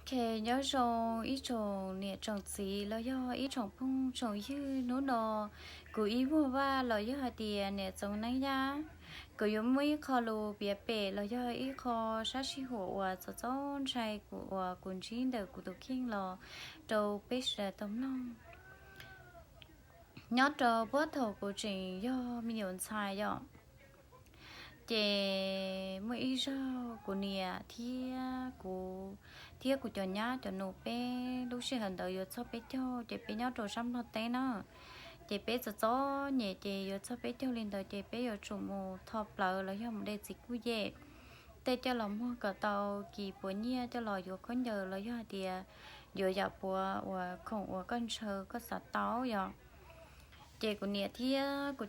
Ok, nyob zoo ib tsoom niam tsoom txiv los yog ib tsoom phooj tsoom ywg. Hnub no kuv Ib Muag Vaj los yog hais tias niam Txoov Neeb Yaj, kuv yuav muaj ib qho lus piav pem los yog ib qho sab sij huam uas txaus txaus ntshai kuv uas kuv ntsib ntawm kuv tus kheej los rau peb sawv daws tau mloog. Nyob rau puag thaum kuv tseem yog me nyuam ntxhais yom, ces muaj ib zaug kuv niam thiab kuv, thiab kuv cov nyab cov nus peb lub sij hawm ntawd yuav txog peb caug, ces peb nyob rau sab Nplog teb na. Ces peb txom txom nyem ces yuav txog peb caug li ntawd ces peb yuav tsum mus tho plawv los yog mus de txiv kuj yem tej coj los muag kom tau kis puas nyiaj coj los yuav khaub ncaws los yog hais tias yuav yam puav uas khoom uas koj ntshaw koj xav tau yom. Ces kuv niam thiab kuv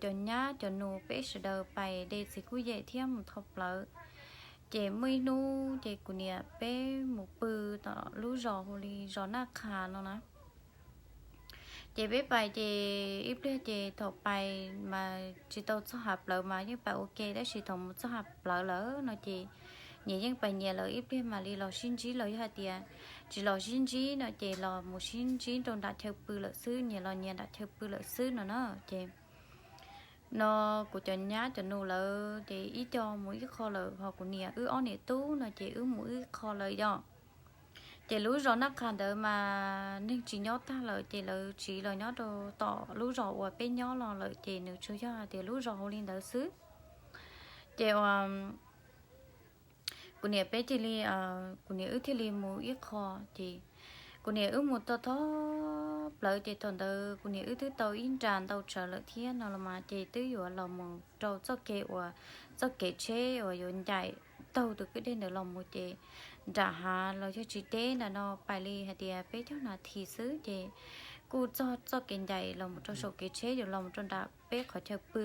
cov nyab cov nus peb sawv daws pais de txiv kuj yem thiab mus tho plawv. Ces muaj ib hnub ces kuv niam peb mus pw tom lub zos hu li zos Naj Qha no na. Ces peb pais ces ib pliag ces thaum pais mas tsis tau txog hav plawv mas yeej pais ua ke, tab sis thaum mus txog hav plawv lawm no ces nyias yeej pais nyias lawm, ib pliag mam li los sib ntsib los yog hais tias tsis los sib ntsib no ces los mus sib ntsib rau nram chaw pw lawm xwb, nyias los nyias nram chaw pw lawm xwb no na. Ces no kuv cov nyab cov nus lawv ces ib co mus ib qho lawm, ho kuv niam wb ob niam tub no ces wb mus wb ib qho lawm yom. Ces lub zos Naj Qha ntawd mas neeg tsis nyob tag lawm, ces lawv tsiv los nyob rau tom lub zos uas peb nyob los lawm, ces nws tsuas yog hais tias lub zos hu li ntawd xwb. Ces kuv niam peb cia li, kuv niam wb thiaj li mus ib qho. Ces kuv niam wb mus tho tho plawv, ces thaum ntawd kuv niam wb twb tau ib nra ntau tsawv lawm thiab no los mas, ces twb yuav los mus rau txoj kev uas, txoj kev tsheb uas yuav ncaim taug tus kwj deg ntawd los mus, ces nram hav los yog tsis deb nram no pais li hais tias peb caug nas this xwb ces kuj txog txoj kev ncaim los mus rau saum kev tsheb yuav los mus rau nram peb qhov chaw pw.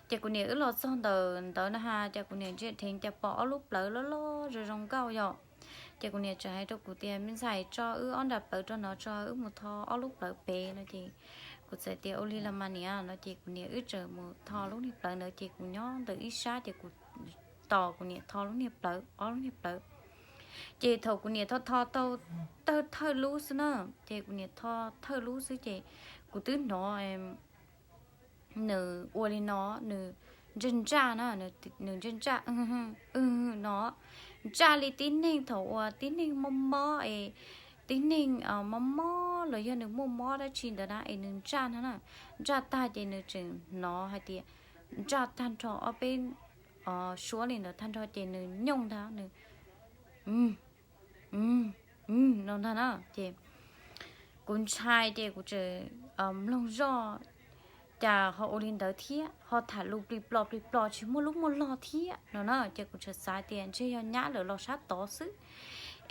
Ces kuv niam wb los txog ntawm ntawd na has, ces kuv niam ntsia dheev ces pom ob lub plawv loj loj zoo zoo nkauj yom. Ces kuv niam txawm hais rau kuv tias, me ntxhais, tso wb ob nra plawv rau no tso, wb mus tho ob lub plawv pem no. Ces kuv txawm tias, ua li los mas niam no. Ces kuv niam wb txawm mus tho lub niag plawv ntawd, ces kuv nyob ntawm ib sab, ces kuv tos kuv niam tho lub niag plawv, ob lub niag plawv. Ces thaum kuv niam tho tho tau thawj lub xwb na, ces kuv niam tho thawj lub xwb ces kuv twb hnov nws ua li no, nws ntsaj ntsaj na, nws ntsaj ntsaj no, ntsaj li tib neeg thaum uas tib neeg mob mob es, tib neeg mob mob los yog nws muaj mob dab tsi ntawd na es nws ntsaj no na. Ntsaj tag ces nws tseem hnov hais tias ntsaj tag nrho ob peb suab li ntawd tag nrho ces nws nyooj ntag, nws no ntag na. Ces kuv ntshai ces kuv tseem mloog zoj, cas ho ua li ntawd thiab, ho tham lus plig plom plig plom tsis muaj lub muaj log thiab no na. Ces kuv tseem xav tias ntshe yog nyab lawv los sab tod xwb,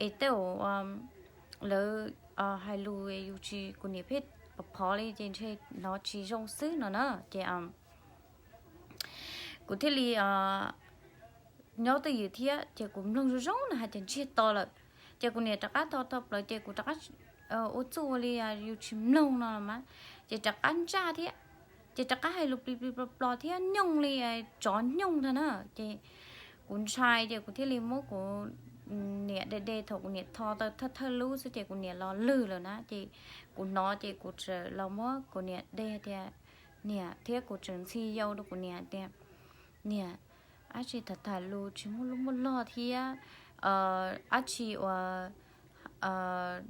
es tej zaum lawv hais lus yus tsis, kuv niam pheej phov li ces ntshe hnov tsis zoo xwb no na. Ces kuv thiaj li nyob twj ywm thiab, ces kuv mloog zoo zoo na has ces ntsiag to lawm. Ces kuv niam rov qab tho tho plawv ces kuv rov qab ua txuj ua li yus tsis mloog no los mas, ces rov qab ntsaj thiab, ces rov qab hais lus plig plig plom plom thiab nyooj li tsov nyooj ntag na. Ces kuv ntshai ces kuv thiaj li muab kuv niam de de, thaum kuv niam tho tau thawj thawj lub xwb ces kuv niam los lwg lawm na. Ces kuv hnov ces kuv tseem los muab kuv niam de tias, niam, thiab kuv tseem ntxhi yau rau kuv niam tias, niam, dab tsi tham tham lus tsis muaj lub muaj log thiab, dab tsi uas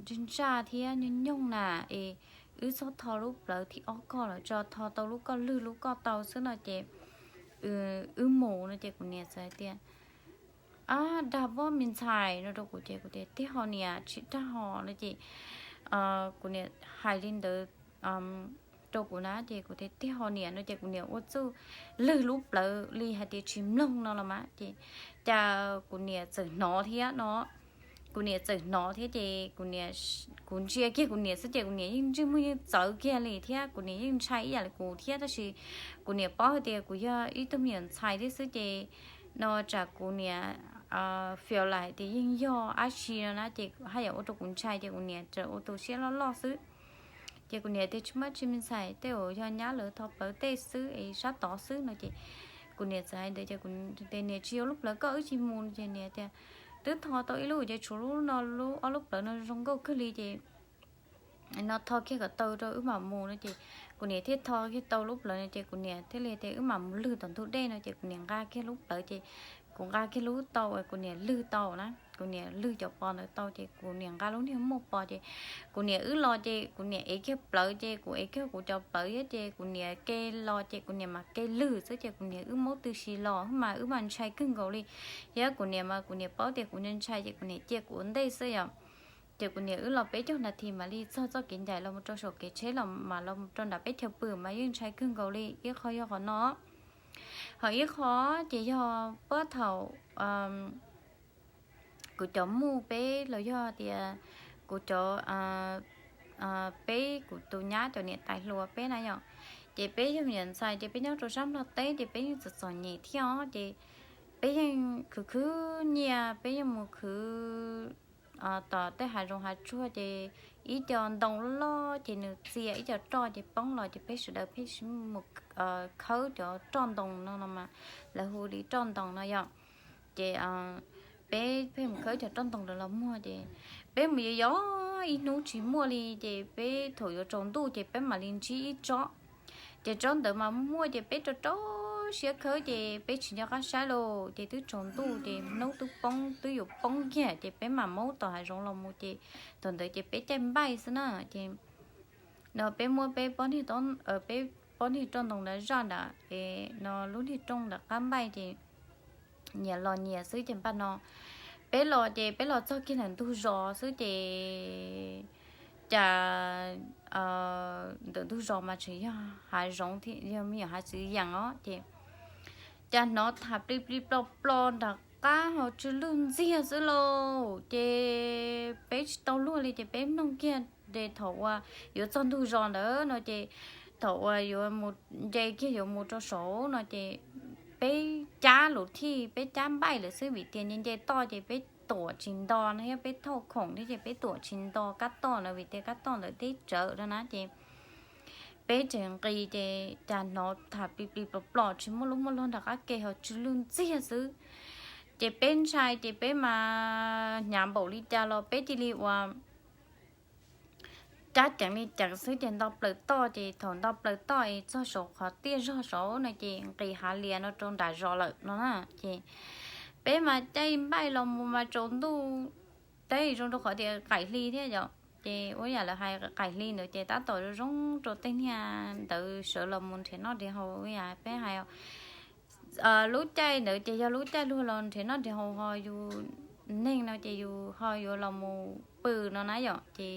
ntsaj ntsaj thiab nyooj nyooj na, es wb txhob tho lub plawv thib ob koj lawm tso, tho tau lub koj lwg lub koj tau xwb no. Ces wb mus no ces kuv niam txawm hais tias, ab, dag pob me ntxhais no rau kuv ces kuv tias, tiag ho niam, tsis dag ho no. Ces kuv niam hais li ntawd rau kuv na ces kuv tias, tiag ho niam no ces kuv niam ua txuj lwg lub plawv li hais tias tsis mloog no los mas. Ces cas kuv niam txawm hnov thiab no, kuv niam txawm hnov thiab ces kuv niam, kuv ntsia kiag kuv niam xwb ces kuv niam yeej ntsej muag yeej txawv kiag li thiab kuv niam yeej ntshai ib yam li kuv thiab, tab sis kuv niam paub hais tias kuv yog ib tug me nyuam ntxhais thiab xwb ces no tsam kuv niam feel lais hais tias yeej yog dab tsi no na ces haj yam ua rau kuv ntshai ces kuv niam tseem ua tus siab loj loj xwb. Ces kuv niam tias, tsis muaj tsi me ntxhais, tej zaum yog nyab lawv tho plawv tej xwb es sab tod xwb no. Ces kuv niam txawm hais ntawd ces kuv tias, niam, tsis yuav lub plawv koj wb cia mus no. Ces niam tias, twb tho tau ib lub ces tshuav lub no, lub ob lub plawv no zoo nkauj kawg li ces no tho kiag kom tau rau wb mam mus no ces kuv niam thiaj tho kiag tau lub plawv no ces kuv niam thiaj li tias wb mam mus lwg tom ntug dej no ces kuv niam nqa kiag lub plawv ces kuv nqa kiag lub tau, kuv niam lwg tau na, kuv niam lwg cov pos ntawd tau ces kuv niam nqa lub niag muaj pos ces kuv niam wb los ces kuv niam ev kiag plawv ces kuv ev kiag kuv cov plawv thiab ces kuv niam ke los ces kuv niam mam ke lwg xwb ces kuv niam wb maub tw si los mas wb mas ntshai kawg nkaus li. Thiab kuv niam mas kuv niam paub tias kuv ntshai ces kuv niam cia kuv ua ntej xwb yom. Ces kuv niam wb los peb caug nas this mam li txog txoj kev ncaim los mus rau saum kev tsheb los mas los rau nram peb chaw pw mas yeej ntshai kawg nkaus li. Ib qho yog qhov no, ho ib qho ces yog puag thaum kuv cov muj peb los yog tias kuv cov peb kuv tus nyab cov niam tais hluas peb na yom, ces peb yog me nyuam ntxhais ces peb nyob rau sab Nplog teb ces peb yeej txom txom nyem thiab os ces peb yeej khwv khwv nyiaj, peb yeej mus khwv tom tej hav zoov hav tsuag ces ib co ntoo loj ces nws txia ib co roj ces poob los ces peb sawv daws peb sib mus khawb cov roj ntoo no no mas lawv hu li roj ntoo no yom. Ces peb pheej mus khawb cov roj ntoo lawv los muag ces peb mus yos yos ib hnub tsis muaj li ces peb thaum yuav tsaus ntuj ces peb mam li ntsib ib tsob. Ces tsob ntawd mas muaj ces peb rau rau siab khawb ces peb tsis nco qab saib lauj ces twb tsaus ntuj ces hnub twb poob twb yuav poob kiag ces peb mam maub tom hav zoov los mus ces thaum ntawd ces peb caij npaij xwb na ces no peb muab peb pob niag, peb pob niag roj ntoo ntawd zaj nram no lub niag rooj nram qab npaij ces nyias los nyias xwb ces npaj no peb los ces peb los txog kiag ntawm ntug zos xwb ces cas ntawm ntug zos mas tseem yog hav zoov thiab yog me nyuam hav txwv yees os ces cas hnov tham plig plig plo plo nram qab ho tsw lwj ntxiag xwb lauj ces peb tsis tau luag li ces peb mloog kiag ces thaum uas yuav txog ntug zos ntawd no ces thaum uas yuav mus nce kiag yuav mus rau saud no ces peb cab lus thij peb cab npaij lawm xwb vim tias nce nce toj ces peb tuam tsis nto no thiab peb thauj khoom thiab ces peb tuam tsis nto kab toj no vim tias kab toj ntawd teb tsawv no na ces peb tseem nqis ces cas hnov tham plig plig plo plo tsis muaj lub muaj luag nram qab ke ho tsw lwj ntxiag xwb ces peb ntshai ces peb mas hnyav npaum li cas los peb cia li ua cab ceev li ceev xwb ces nto plaws toj ces thaum nto plaws toj es txog saum qhov tiaj zog saud no ces nqis hav lias no rau nram zos lawm no na ces peb mas caij npaij los mus mas tsaus ntuj teb zoo rau qhov tias qaim hli thiab yom ces ua yam lawv hais qaim hli ntawd ces tab tom zoo zoo rau tej niag ntawd sawv los mus nrhiav noj nrhiav haus ua yam peb hais lub caij ntawd ces yog lub caij luag los nrhiav noj nrhiav haus ho yus neeg no ces yus ho yuav los mus pw no na yom ces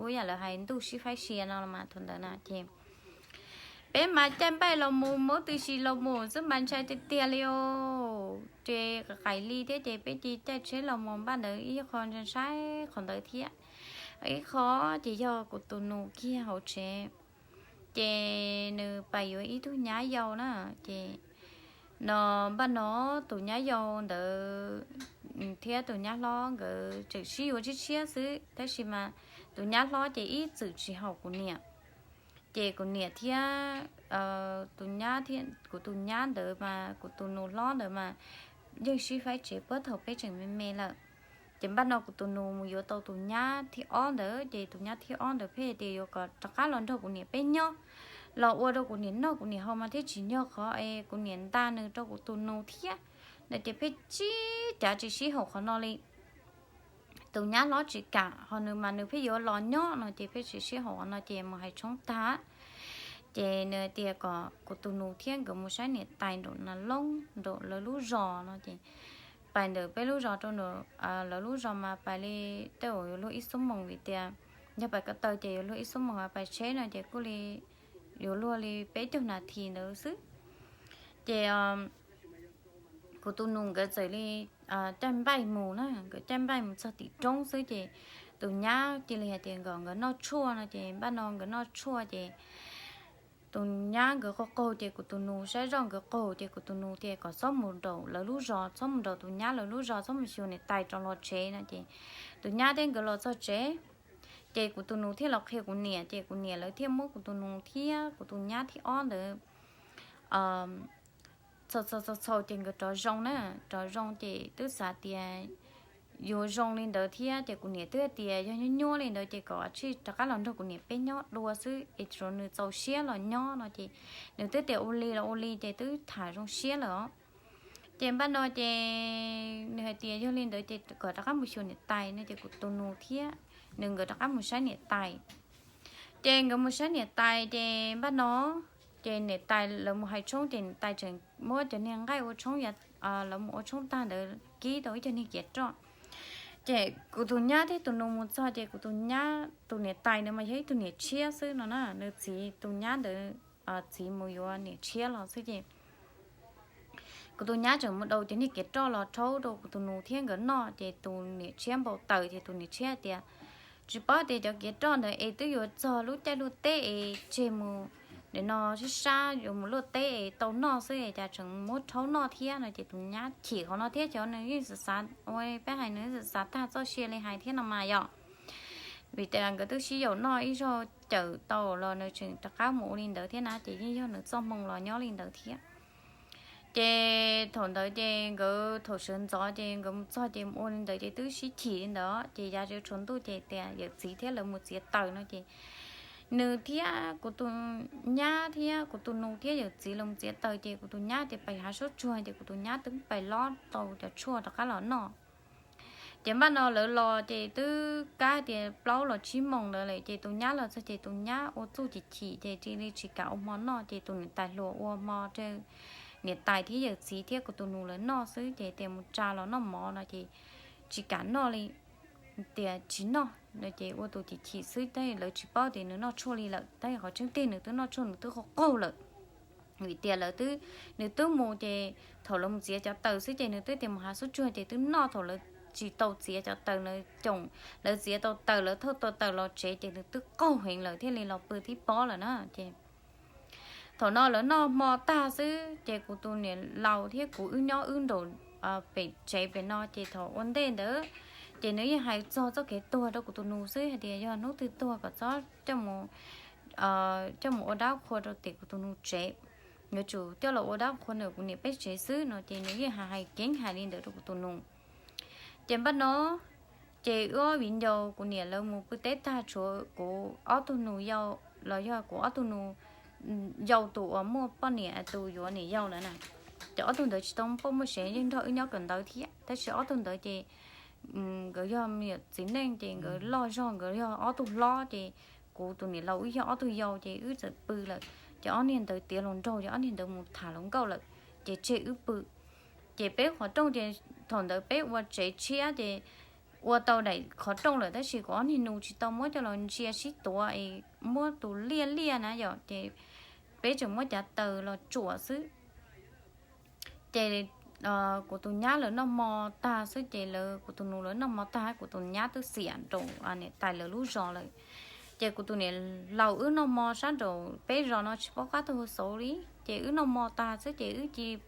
ua yam lawv hais ntuj sib faib sia no mas thaum ntawd na ces peb mas caij npaij los mus maub tw si los mus xwb mas ntshai tiag tiag li os ces qaim li thiab ces peb cia caij tsheb los mus npaj ntawd ib qho ntshai ntshai qhov ntawd thiab ib qho ces yog kuv tus nus kiag hauv tsev ces nws pais yuav ib tug nyab yau na ces no npaj no tus nyab yau ntawd thiab tus nyab hlob nkawd tseem sib yuav tshiab tshiab xwb tab sis mas tus nyab hlob ces ib txwm tsis haum kuv niam ces kuv niam thiab tus nyab thiab kuv tus nyab ntawd mas kuv tus nus hlob ntawd mas yeej sib faib tsev puag thaum peb tseem me me lawm ces npaj no kuv tus nus mus yuav tau tus nyab thib ob ntawd ces tus nyab thib ob ntawd pheej tias yuav kom rov qab los nrog kuv niam peb nyob los ua rau kuv niam noj kuv niam haus mas thiaj tsis nyog qhov es kuv niam nta nws rau kuv tus nus thiab no ces pheej sib cav tsis sib haum qhov no li tus nyab hlob tsis kam ho nws mas nws pheej yuav los nyob no ces pheej tsis sib haum qhov no ces mus hais tshoob tag ces nws tias kom kuv tus nus thiab nkawd mus saib niam tais nraum na loob nraum lawv lub zos no ces pais ntawm peb lub zos rau lawv lub zos mas pais li tej uas yuav luag ib xuab moos vim tias yog pais ko taw ces yuav luag ib xuab moos, pais tsheb no ces kuj li yuav luag li peb caug nas this ntawd xwb ces kuv tus nus nkawd txawm li caij npaij mus na, nkawd caij npaij mus txog tim roob xwb ces tus nyab cia li hais tias kom nkawd noj tshuaj no ces npaj no nkawd noj tshuaj ces tus nyab nkawd qaug qaug ces kuv tus nus saib zoj nkawd qaug ces kuv tus nus tias kom txhob mus nraum lawv lub zos, txhob mus nraum tus nyab lawv lub zos, txhob mus xyuas niam tais rov los tsev no ces tus nyab thiab nkawd los txog tsev ces kuv tus nus thiaj los qhia kuv niam ces kuv niam lawv thiaj muab kuv tus nus thiab kuv tus nyab thib ob ntawd txhau txhau txhau ces nkawd rov zoo na, rov zoo ces twb xav tias yuav zoo li ntawd thiab ces kuv niam twb tias yog nyuaj nyuaj li ntawd ces kom tsij rov qab los nrog kuv niam peb nyob dua xwb es tsuav nws txaus siab los nyob no ces nws twb tias ua li los ua li ces twb tham zoo siab lawm os. Ces npaj no ces nws hais tias yog li ntawd ces kom rov qab mus xyuas niam tais no ces kuv tus nus thiab nws nkawd rov qab mus saib niam tais. Ces nkawd mus saib niam tais ces npaj no ces niam tais lawv mus hais tshoob ces niam tais tseem muab cov niag nqaij ua tshoob, lawv mus ua tshoob tag ntawd kib tau ib co niag kiav roj. Ces kuv tus nyab thiab tus nus mus txog ces kuv tus nyab tus niam tais ntawd mas yog ib tug niam tshiab xwb no na, nws txiv tus nyab ntawd txiv mus yuav niam tshiab los xwb ces kuv tus nyab tseem mus daus cov niag kiav roj los rhaub rau kuv tus nus thiab nkawd noj ces tus niam tshiab npau taws ces tus niam tshiab tias tsis paub tias cov kiav roj ntawd es twb yuav txog lub caij luaj teb es tseg mus nim no sib sab yuav mus luaj teb es tau noj xwb es cas tseem muab rhaub noj thiab no ces tus nyab chim qhov no thiab ces nws yeej xav xav ua peb hais nws xav tag txoj sia li hais thiab no mas yom. Vim tias nkawd twb sib yaum noj ib zaug cawm tau los nws tseem rov qab mus ua li ntawd thiab na ces yeej yog nws txoj hmoo los nyob li ntawd thiab. Ces thaum ntawd ces nkawd thaum sawv ntxov ces nkawd mus txog ces mus ua li ntawd ces twb sib chim li ntawd ces yav tsaus tshuav ntuj ces tias yawm txiv thiab lawv mus txiav taws no ces nws thiab kuv tus nyab thiab kuv tus nus thiab yawm txiv lawv mus txiav taws ces kuv tus nyab tias pais hav sab tsuag ces kuv tus nyab twb pais lob tau cov tshuaj rov qab los noj. Ces npaj no lawv los ces twb kab tias plaub los tsib moos ntawd lawm ces tus nyab los txog ces tus nyab ua txuj chim chim ces cia li tsis kam ua hmo noj ces tus niam tais hluas ua hmo rau niam tais thiab yawm txiv thiab kuv tus nus lawv noj xwb ces tias mus tsa los noj mov no ces tsis kam noj li, tias tsis noj no ces ua tus chim chim xwb tab lawv tsis paub tias nws noj tshuaj li lawm tab qhov tseeb tiag nws twb noj tshuaj nws twb qaug qaug lawm. Vim tias lawv twb, nws twb mus ces thaum lawv mus txiav cov taws xwb ces nws twb tias mus hav sab tsuag ces twb noj, thaum lawv tsis tau txiav cov taws na, coom lawv txiav tau taws lawv thauj tau taws los tsev ces nws twb qaug heev lawm thiaj li los pw thib pob lawm na ces thaum no lawv noj hmo tag xwb ces kuv tus niam laus thiab kuv wb nyob wb nraum pem tsev pem no ces thaum ua ntej ntawd ces nws yeej hais txog txoj kev tuag rau kuv tus nus xwb hais tias yog hnub twg tuag kom txhob coj mus ua dab qhua rau tim kuv tus nus tsev, yuav tsum coj los ua dab qhua ntawm kuv niam peb tsev xwb no ces nws yeej hais hais keeb hais li ntawd rau kuv tus nus. Ces npaj no ces wb ob viv ncaus kuv niam lawv mus pw teb tag tshuav kuv ob tug nus yau, los yog kuv ob tug nus yau tus uas muaj poj niam tus yuav niam yau lawm na. Ces ob tug ntawd tsis tau muaj poj muaj sev yeej nrog wb nyob kawm ntawv thiab tab sis ob tug ntawd ces nkawd yog me nyuam txiv neej ces nkawd loj zog nkawd yog ob tug hlob ces kuv tus niam laus wb yog ob tug yau ces wb txawm pw lawm. Ces ob niag ntawd tiav hluas nraug ces ob niag ntawd mus tham hluas nkauj lawm ces tseg wb pw. Ces peb qhov rooj ces thaum ntawd peb ua tsev tshiab ces ua tau daim qhov rooj lawm tab sis kuv ob niag nus tsis tau muab coj los ntsia sib tuav es muab tus liaj liaj na yom ces peb tseem muab cav taws los tsuam xwb. Ces kuv tus nyab lawv noj hmo tag xwb ces lawv kuv tus nus lawv noj hmo tag kuv tus nyab twb xiam rau niam tais lawv lub zos lawm. Ces kuv tus niam laus wb noj hmo sab nraum peb zos no tsis paub qab taug xauv li ces wb noj hmo tag xwb ces wb cia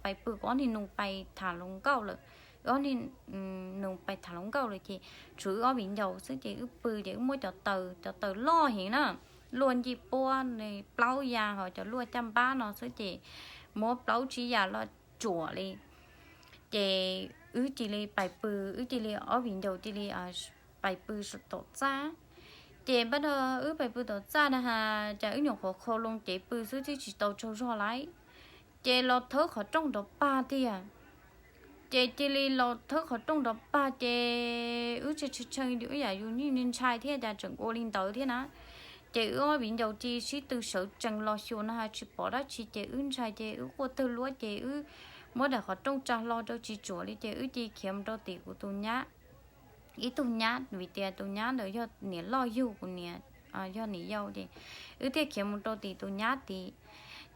pais pw, kuv ob niag nus pais tham hluas nkauj lawm. Wb ob niag nus pais tham hluas nkauj lawm ces tshuav wb ob viv ncaus xwb ces wb pw ces wb muab cov taws, cov taws loj heev na, luaj ncej puab plaub ya ho cov luaj caj npab no xwb ces muab plaub tsib ya loj tsuam li. Ces wb cia li pais pw, wb cia li ob viv ncaus cia li pais pw tom txaj. Ces npaj no wb pais pw tom txaj na has cas wb nyuam qhuav qhau loo cev pw xwb twb tsis tau tsaug zog lawm ces los thawb qhov rooj nrov pag tiag. Ces cia li los thawb qhov rooj nrov pag ces wb tshee tshee yus ib yam yus ntshai thiab cas tseem ua li ntawd thiab na. Ces wb ob viv ncaus cia sib tw sawv tsees los xyuas no has tsis pom dab tsi ces wb ntshai ces wb quaj tawg luab ces wb muab daim qhov rooj tsa hlo rau tsis tsuam li ces wb cia khiav mus rau tim kuv tus nyab, ib tug nyab vim tias tus nyab ntawd yog niam loj yug kuv niam, yog niam yau ces wb thiaj khiav mus rau tim tus nyab tid.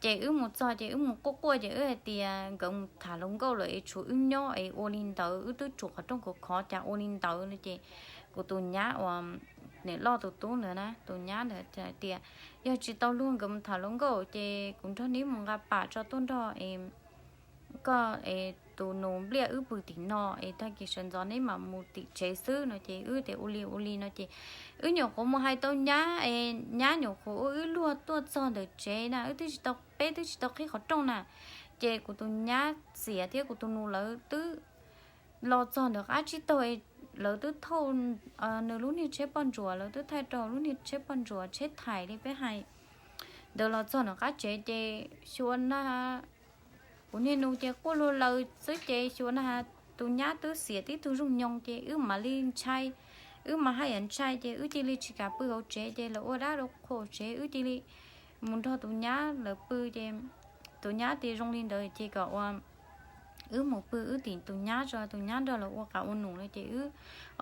Ces wb mus txog ces wb mus quaj quaj ces wb hais tias nkawd mus tham hluas nkauj lawm es tshuav wb nyob es ua li ntawd wb twb tsuam qhov rooj khov khov cas ua li ntawd no ces kuv tus nyab uas niam loj tus tub ntawd na tus nyab ntawd hais tias yog tsis tau luag nkawd mus tham hluas nkauj ces kuv nrog neb mus nqa pam tso tuaj nrog es koj es tus nus npliaj wb pw tim no es tag kis sawv ntxov neb mam mus tim tsev xwb no ces wb tias ua li ua li no ces wb nyuam qhuav mus hais tau nyab es nyab nyuam qhuav ua wb luag tuaj txog ntawm tsev na wb twb tsis tau, peb twb tsis tau qhib qhov rooj na. Ces kuv tus nyab xiam thiab kuv tus nus lawv twb los txog ntawm qab tsib taug, lawv twb thauj nws lub niag tsheb poj ntsuam, lawv twb thaij rau lub niag tsheb poj ntsuam tsheb thais li peb hais ntawd los txog ntawm qab tsev ces xyuas na, kuv niag nus ces quaj luag laws xwb ces xyuas na, tus nyab twb xiam tib tug zooj nyoo ces wb mam li ntshai, wb mam haj yam ntshai ces wb cia li tsis kam pw hauv tsev ces lawv ua dab rau qhov tsev wb cia li mus nrog tus nyab lawv pw ces tus nyab tias zoo li ntawd ces kom ua wb mus pw wb tim tus nyab tso, tus nyab nrog lawv ua qab ua num no ces wb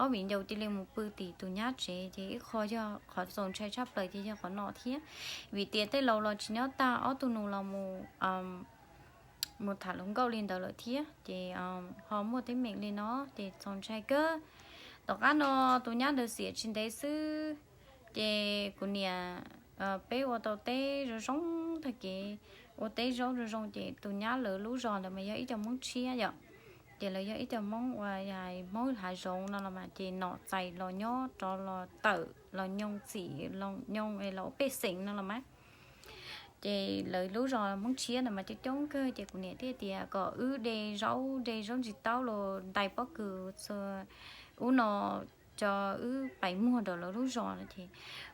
ob viv ncaus cia li mus pw tim tus nyab tsev ces ib qho yog qhov txaus ntshai tshaj plaws ces yog qhov no thiab, vim tias tej laus los tsis nyob tag, ob tug nus los mus mus tham hluas nkauj li ntawd lawm thiab ces ho muaj teeb meem li no ces txaus ntshai kawg. Tom qab no tus nyab ntawd xiam tsis ntev xwb ces kuv niam, peb ua tau teb zoo zoo, tag kev ua teb zaub zoo zoo ces tus nyab lawv lub zos ntawd mas yog ib co Hmoob tshiab yom, ces lawv yog ib co Hmoob uas Hmoob hav zoov no los mas ces nom txais los nyob rov los tawm los nyoo txim los nyoo los ua pej xeem no los mas ces lawv lub zos Hmoob tshiab ntawd mas coob coob kawg ces kuv niam thiaj tias kom wb de zaub, de zaub ntsis taub los ntais pob kws txhua ub no, cov wb pais muag rau lawv lub zos no ces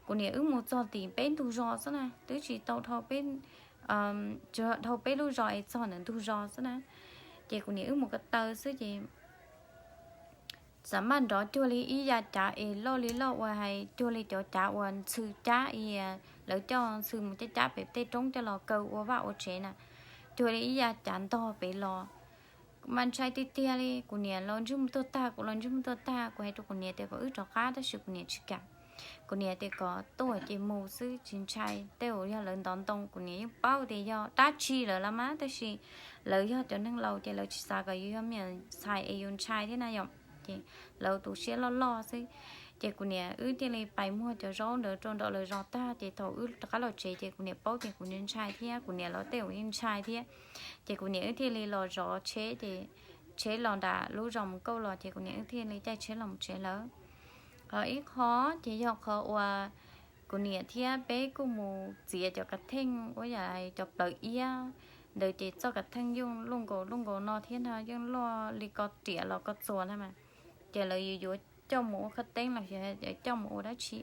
kuv niam wb mus txog tim peb ntug zos xwb na, twb tsis tau dhau peb, dhau peb lub zos es txog ntawm ntug zos xwb na, ces kuv niam wb mus ko taw xwb ces xav maj nrov cuag li ib yav cav es loj li loj uas hais cuag li cov cav uas ntxhw cab, lawv coj ntxhw mus cab cab pem tej roob coj los kaw ua vaj ua tsev na, cuag li ib yav cav ntog pem los. Kuv mas ntshai tiag tiag li, kuv niam los ntsej muag tuag tag, kuv los ntsej muag tuag tag, kuv hais rau kuv niam tias kom wb rov qab tab sis kuv niam tsis kam. Kuv niam tias kom tuaj ces mus xwb tsis ntshai, tej uas yog lawv ntov ntoo kuv niam yeej paub tias yog dab tsi lawm los mas tab sis lawv yog cov neeg laus ces lawv tsis xav kom yus yog me nyuam ntxhais es yus ntshai thiab na yom, ces lawv tus siab loj loj xwb. Ces kuv niam wb thiaj li pais muag cov zaub ntawd rau nram lawv zos tag ces thaum wb rov qab los tsev ces kuv niam paub tias kuv ntshai thiab kuv niam los tej uas yeej ntshai thiab. Ces kuv niam wb thiaj li los zov tsheb ces tsheb los nram lub zos mus kauj los ces kuv niam wb thiaj li caij tsheb los mus tsev lawm. Ho ib qho ces yog qhov uas kuv niam thiab peb kuj mus txiav cov kav theej ua yam cov plawv iab ntawd ces txoj kav theej yeej luaj nkaus luaj nkaus no thiab no, yeej luaj li ko riam los ko txuas na mas, ces lawv yuav yuav coj mus ua qhov teeb los coj mus ua dab tsi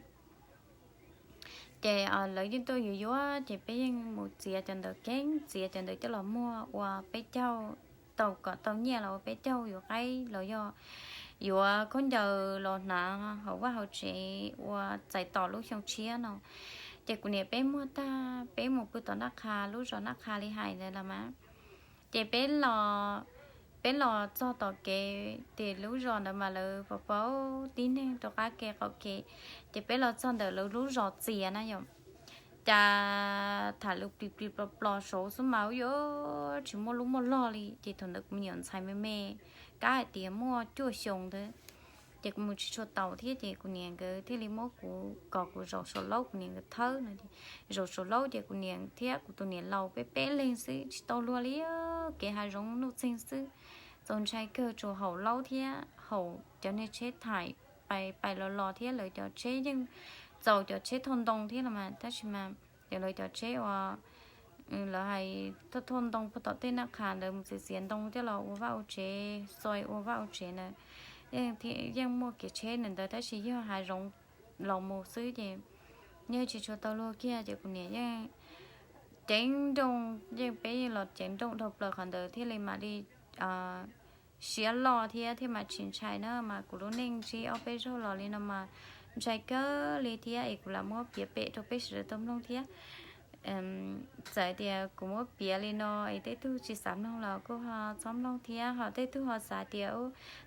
ces lawv yeej tuaj yuav yuav ces peb yeej mus txiav cov ntawd keeb, txiav cov ntawd coj los muag ua peb caug, tau kom tau nyiaj los ua peb caug yuav qaib los yog yuav khaub ncaws los hnav hauv vaj hauv tsev ua txais tos lub xyoo tshiab no. Ces kuv niam peb muag tag peb mus pw tom Naj Qha, lub zos Naj Qha li hais ntawd los mas, ces peb los, peb los txog tom kev ces lub zos ntawd mas lawv pos pos tib neeg rov qab kev qaum kev, ces peb los txog ntawm lawv lub zos txias na yom, cas tham lus plis plis plos plos saud xwb mas yuav tsis muaj lub muaj log li ces thaum ntawd kuv me nyuam ntxhais me me, kab hais tias muaj cuaj xyoo ntawd. Ces kuv mus tsis tshua taus thiab ces kuv niam nkawd thiaj li muab kuv kom kuv zaum saum laub kuv niam nkawd thawb no ces zaum saum laub ces kuv niam thiab kuv tus niam laus peb peb leeg xwb tsis tau luag li, kev hav zoov nuj txeeg xwb. Txaus ntshai kawg, tsuas haum laub thiab haum cov niag tsheb thais pais pais los los thiab lawv cov tsheb yeej txaus cov tsheb thauj ntoo thiab los mas tab sis mas cov lawv cov tsheb uas lawv hais thauj thauj ntoo puag tom tej Naj Qha ntawd mus txiav txiav ntoo coj los ua vaj ua tsev, xoi ua vaj ua tsev ntawd, yeej muaj kev tsheb ntawd ntawd tab sis yog hav zoov los mus xwb ces yeej tsis tshua tau luag kiag ces kuv niam yeej ceev nrooj, yeej peb yeej los ceev nrooj dhau plaws qhov ntawd thiaj li mam li siab loj thiab thiaj mam tsis ntshai na mas kuv lub neej ntsib ob peb zaug los li no mas ntshai kawg li thiab es kuv lam muab piav pem rau peb sawv daws tau mloog thiab. Txawm tias kuv muab piav li no es tej tug tsis xav mloog los kuj ho txhob mloog thiab, ho tej tug ho xav tias u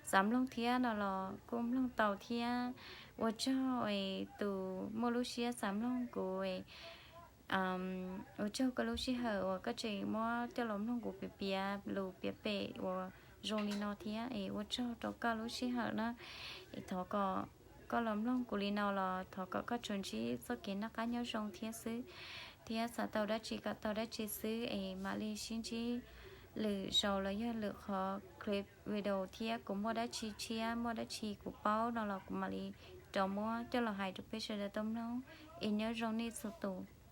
xav mloog thiab no los kuj mloog tau thiab. Ua tsaug es tus muaj lub siab xav mloog kuv, ua tsaug koj lub sij hawm uas koj tseem muab coj los mloog kuv piav piav lus piav pem uas zoo li no thiab es ua tsaug rau koj lub sij hawm na. Es thov kom koj los mloog kuv li no los thov kom koj tsuas ntsib txoj kev noj qab nyob zoo thiab xwb, thiab xav tau dab tsi kom tau dab tsi xwb es mam li sib ntsib lwm zaus los yog lwm qhov clip video thiab kuv muaj dab tsi tshiab muaj dab tsi kuv paub no los kuv mam li rov muab coj los hais rau peb sawv daws tau mloog. Es nyob zoo nej txhua tus.